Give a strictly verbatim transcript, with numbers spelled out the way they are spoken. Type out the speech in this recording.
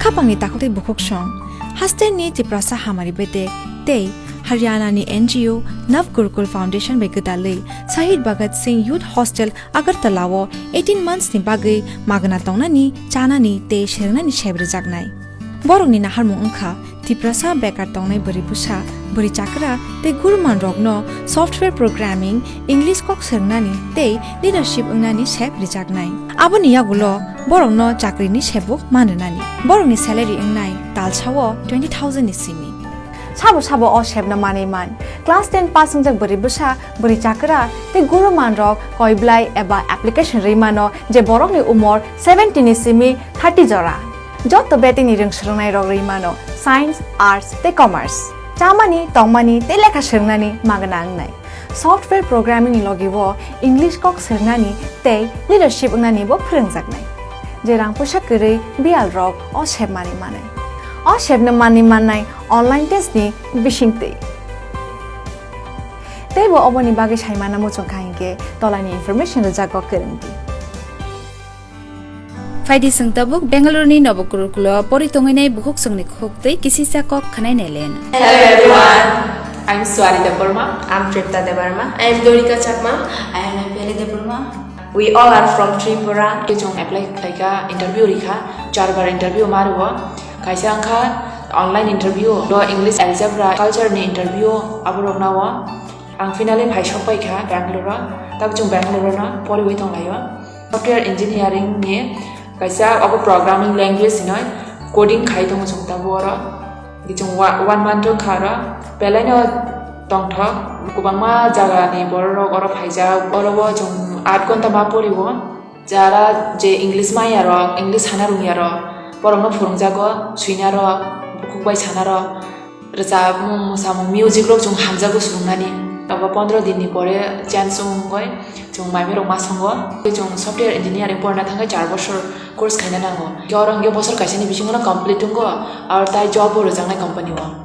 Khapangni takhuk tei bukhuk song, hasteni Tiprasa hamari bedek tei Haryana ni N G O Nav Gurukul Foundation bai gwdalwi Shahid Bhagat Singh Youth Hostel Agartala o eighteen months ni bagwi magna tongnani, chanani tei swrwngnani sep rwjaknai. Borokni naharmung wngkha Tiprasa bekar tongnai bwrwi bwsa, bwrwi chakra tei guruman rokno software programming, English kok swrwngnani tei leadership wngnani sep rwjaknai. Aboni yagulo borokno chakrini sebuk man rwnani. Borokni salary wngnai talsao twenty thousand ni simi. Sabo sabo o sepno manwi man. Class ten pass wngjak bwrwi bwsa, bwrwi chakra tei guruman rok koiblai eba application rwi mano je borokni umor seventeen ni simi thirty jora. Joto betini rwng swrwngnai rok rwi mano science, arts tei commerce. Chamani, tongmani tei lekha swrwngnani magna wngnai. Software programming ni logi o English kok swrwngnani tei leadership wngnani bo phwrwngjaknai. Je rang puisa kwrwi biyal rok o sep manwi manai. O sepno manwi mannai online test ni bisingtwi. Teibo oboni bagwi saimana muchungkha hinkhe tolani information rwjago kwrwngdi. Phaidi chwng tabuk Bengaluru ni Nobo Gurukulo pori tongwinai bukhuk chwngni khuk tei kisisa kok khwnai nailen. Hello everyone, I'm Swari Debbarma. I'm Tripta Debbarma. I am Dorika Chakma. I am Pele Debbarma. We all are from Tripura. Khe chwng apply khlaikha, interview rikha, charbar interview ma rwo. Kaisa wngkha online interview, do English, algebra, culture ni interview aborok nao. Ang finally phai sok paikha Bangalore o. Tabuk chwng Bangalore no poriwi tonglaio. Software engineering ni kaisa abo programming language hinoi coding khai tongo chwng tabuk oro. Chwng wa-, one month wngkha oro. Belai no tongthok, kwbangma jaga ni borok rok oro phaijak. Oro o chwng aat ghonta ma porio. Jara je English manya rok, English sana rungya rok, borokno phwrwngjago, swina rok, bukhuk bai sana rok, rwchapmung, mwsamung, music rok chwng hamjago swrwngnani. Abo pondro din ni pore change wngwi chwng mai mai rok ma songo. Chwng software engineering porna thangkhe char bosor course khaina nango. Khe oro hwnkhe bosor kaisani bisingo no complete wngo, aro tai job bo rwjaknai company o.